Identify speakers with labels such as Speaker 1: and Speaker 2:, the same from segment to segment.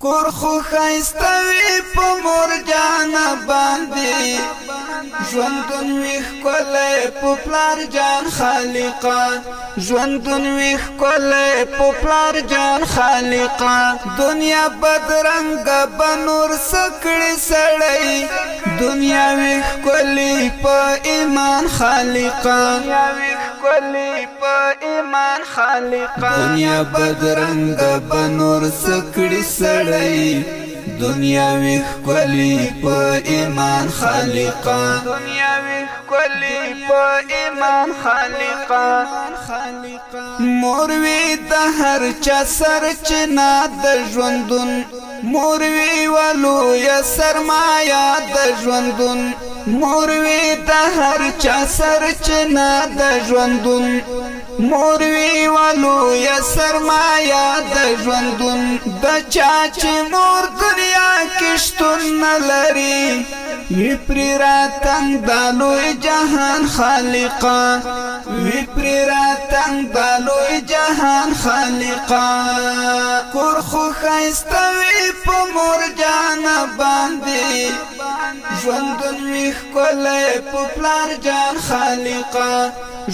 Speaker 1: کور خو ښایسته وي په مور جان باندې، ژوندون وي ښکلی په پلار جان خالقه، ژوندون وي ښکلی په پلار جان خالقه. دنیا بدرنګه به نور څه کړي سړی، دنیا وي ښکلی په ایمان خالقه،
Speaker 2: دنیا وي ښکلی په ایمان خالقه.
Speaker 1: دنیا بدرنګه به نور څه کړي سړی، دنیا وي ښکلی په ایمان خالقه،
Speaker 2: دنیا وي ښکلی په ایمان خالقه.
Speaker 1: مور وي د هر چا سرچینه د ژوندون، مور وي ولویه سرمایه د ژوندون، مور وي د هر چا سرچینه د ژوندون، مور وي ولویه سرمایه د ژوندون. د چا چې مور دنیا کې شتون نه لري، وي پرې راتنګ د لوی جهان خالقه، وي پرې راتنګ د لوی جهان خالقه. کور خو ښایسته وي په مور جان باندې، ژوندون وي ښکلی په پلار جان خالقه،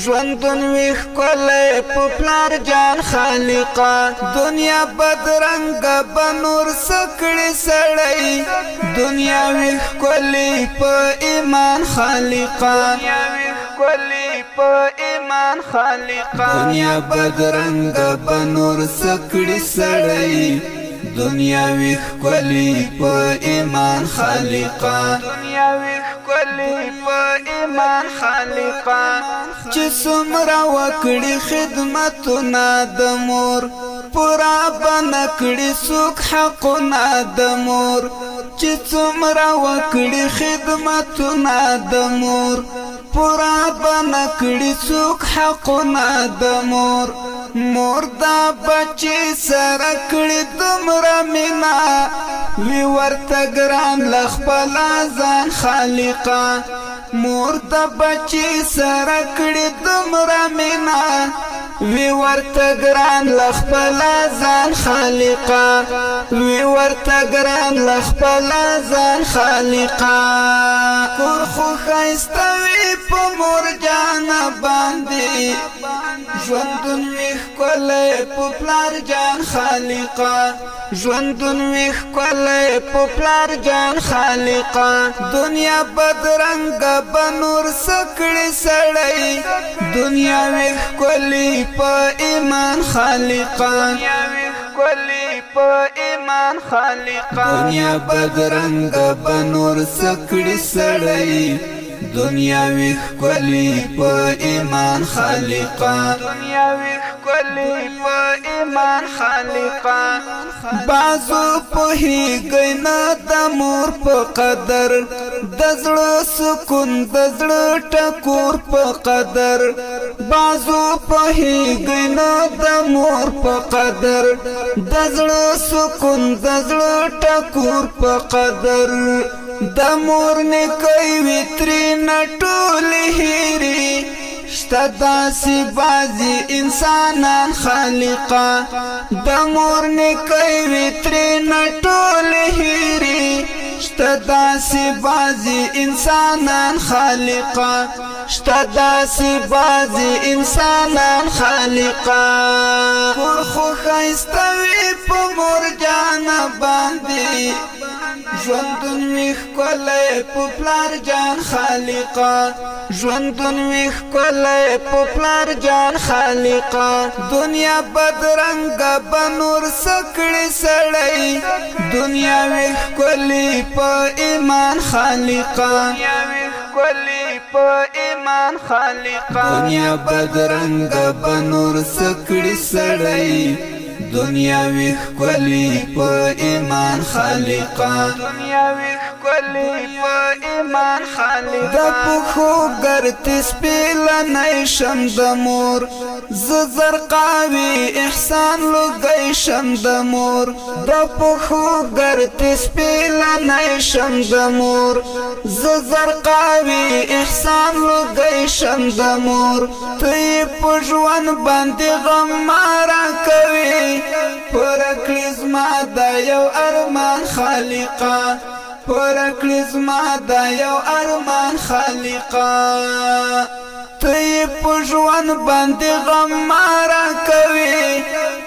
Speaker 1: ژوندون وي ښکلی په پلار جان خالقه. دنیا بدرنګه به نور څه کړي سړی، دنیا وي ښکلی په ایمان خالقه،
Speaker 2: دنیا وي ښکلی په ایمان خالقه.
Speaker 1: دنیا بدرنګه به نور څه کړي سړی، دنیا وي ښکلی په ایمان خالقه،
Speaker 2: دنیا وي ښکلی په ایمان خالقه.
Speaker 1: چې څومره وکړي خدمتونه د مور، پورا به نه کړي څوک حقونه د مور، چې څومره وکړي خدمتونه د مور، پورا به نه کړي څوک حقونه د مور. مور دا بچی سره کړي دومره مینا، وي ورته ګران له خپله ځان خالقه، مور د بچی سره کړي دومره مینا، وي ورته ګران له خپله ځان خالقه، وي ورته ګران له خپله ځان خالقه. کور خو ښایسته وي په مور جان باندې، ژوندون وي ښکلی په پلار جان خالقه، ژوندون وي ښکلی په پلار جان خالقه. دنیا بدرنګه به نور څه کړي سړی، دنیا وي ښکلی په ایمان خالقه،
Speaker 2: دنیا وي ښکلی په ایمان خالقه.
Speaker 1: دنیا بدرنګه به نور څه کړي سړی، دنیا وي ښکلی په ایمان خالقه،
Speaker 2: دنیا وي ښکلی په ایمان خالقه.
Speaker 1: بازو پوهیږي نه د مور په قدر، د زړه سکون د زړه ټکور په قدر، بازو پوهیږي نه د مور په قدر، د زړه سکون د زړه ټکور په قدر. د مور نیکۍ وي ترېنه ټولې هېرې، شته داسې بعضې انسانان خالقه، د مور نیکۍ وي ترېنه ټولې هېرې، شته داسې بعضې انسانان خالقه، شته داسې بعضې انسانان خالقه. کور خو ښایسته وي په مور جان باندې، ژوندون وي ښکلی په پلار جان خالقه، ژوندون وي ښکلی په پلار جان خالقه. دنیا بدرنګه به نور څه کړي سړی، دنیا وي ښکلی په ایمان خالقه،
Speaker 2: دنیا وي ښکلی په ایمان خالقه.
Speaker 1: دنیا بدرنګه به نور څه کړي سړی، دنیا وي ښکلی په ایمان خالقه،
Speaker 2: دنیا وي ښکلی په ایمان خالقه.
Speaker 1: د پښو ګرتې سپېلنی شم د مور، زه زرقاوي احسان لوګی شم د مور، د پښو ګرتې سپېلنی شم د مور. زه زرقاوي احسان لوګی شم د مور، ته یې په ژوند باندې غم ما راکوې. پوره کړې زما دا یو ارمان خالقه، پوره کړې زما دا یو ارمان خالقه. ته یې په ژوند باندې غم ما راکوې،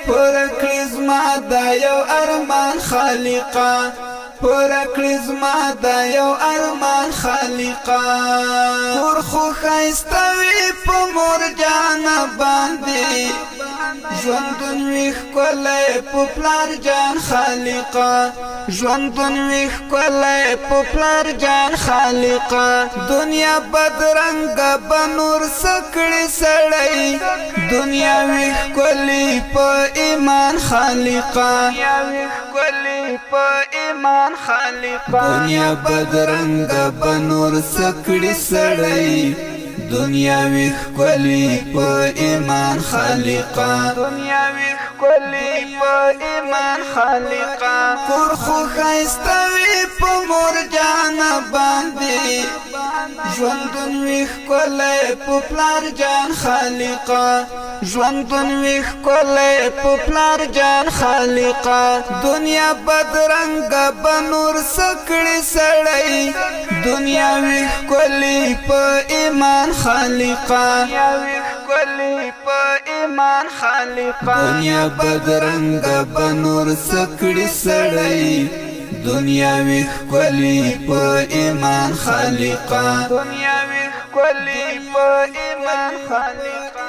Speaker 1: پوره کړې زما دا یو ارمان خالقه، پوره کړې زما دا یو ارمان خالقه. کور خو ښایسته وي په مور جانه باندې، ژوندون وي ښکلی په پلار جان خالقه، ژوندون وي ښکلی په پلار جان خالقه. دنیا بدرنګه به نور څه کړي سړی، دنیا وي ښکلی په ایمان خالقه،
Speaker 2: دنیا وي ښکلی په ایمان خالقه.
Speaker 1: دنیا بدرنګه به نور څه کړي سړی، دنیا وي ښکلی په ایمان خالقه،
Speaker 2: دنیا وي ښکلی په ایمان خالقه.
Speaker 1: کور خو ښایسته وي په مور جانه باندې، ژوندون وي ښکلی په پلار جان خالقه، ژوندون وي ښکلی په پلار جان خالقه. دنیا بدرنګه به نور څه کړي سړی، دنیا وي ښکلی په ایمان خالقه،
Speaker 2: دنیا وي ښکلی په ایمان خالقه.
Speaker 1: دنیا بدرنګه به نور څه کړي سړی، دنیا وي ښکلی په ایمان خالقه،
Speaker 2: دنیا وي ښکلی په ایمان خالقه.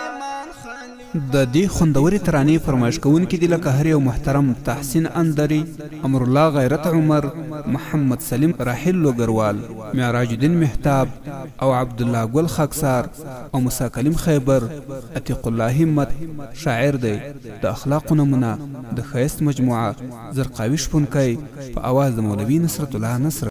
Speaker 3: د دې خوندورې ترانې فرمایش کوونکي دي لکه هر یو محترم تحسین اندري، امرالله غیرت عمر، محمد سلیم راحل لوګروال، معراج الدین مهتاب او عبدالله ګل خاکسار او موسی کلیم خیبر، عتیق الله همت شاعر دی، د اخلاقو نمونه، د ښایست مجموعه، زرقاوي شپونکی په اواز د مولوي نصرت الله نصرت.